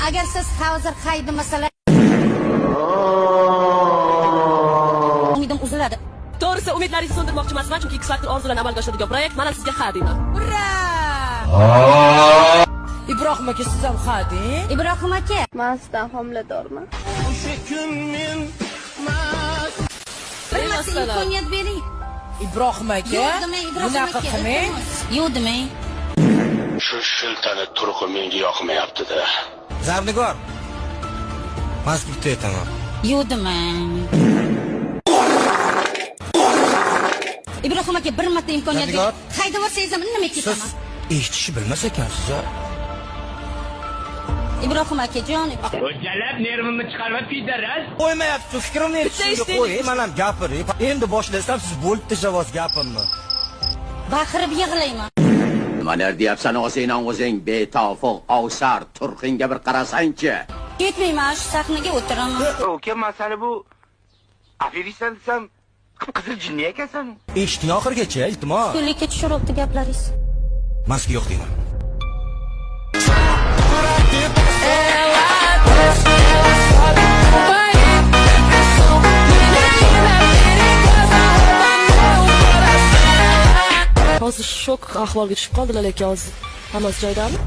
Agar siz hozir hay demasalar, umidim uziladi. To'g'risi, umidlaringizni so'ndirmoqchi emasman, chunki X Factor orzularni amalga oshiradigan proyekt. Mana sizga ha deyman. Ura! Ibrohim aka, siz ham ha deng. Ibrohim aka, Man sizdan homiladorman. Bir marta imkoniyat bering. Ibrohim aka, Yo'q demang, Ibrohim bunaqa aka. qilmang. Iltimos. Yo'q demang. Shu shiltani turqi menga yoqmayapti-da. Zarnigor. Man sizga bitta aytaman. Yo'q demang. Ibrohim aka, bir marta imkoniyat Zarnigor. bering. Haydab yuborsangiz ham indamay Siz ketaman. eshitishni bilmas ekansiz a? Ibrohim akajon. Jalab nervimni chiqarma, pidaras. Qo'ymayapsiz, fikrimni aytishimga eshiting. qo'ying, man ham gapiray. Endi boshlasam siz bo'lib tashlayapsiz gapimni. Baqirib yig'layman. Nimalar deyapsan o'zingdan o'zing, betofiq ovsar, turqingga bir qarasangchi. Ketmayman, shu sahnaga o'tiraman. Uka, masala bu aferistsan desam, qip-qizil jinni ekansan. Eshiting oxirigacha, iltimos. Ko'likka tushiryapti gaplaringiz. Man sizga yo'q deyman. Hozir shok ahvolga tushib qoldilar, lekin hozir hammasi joyidami?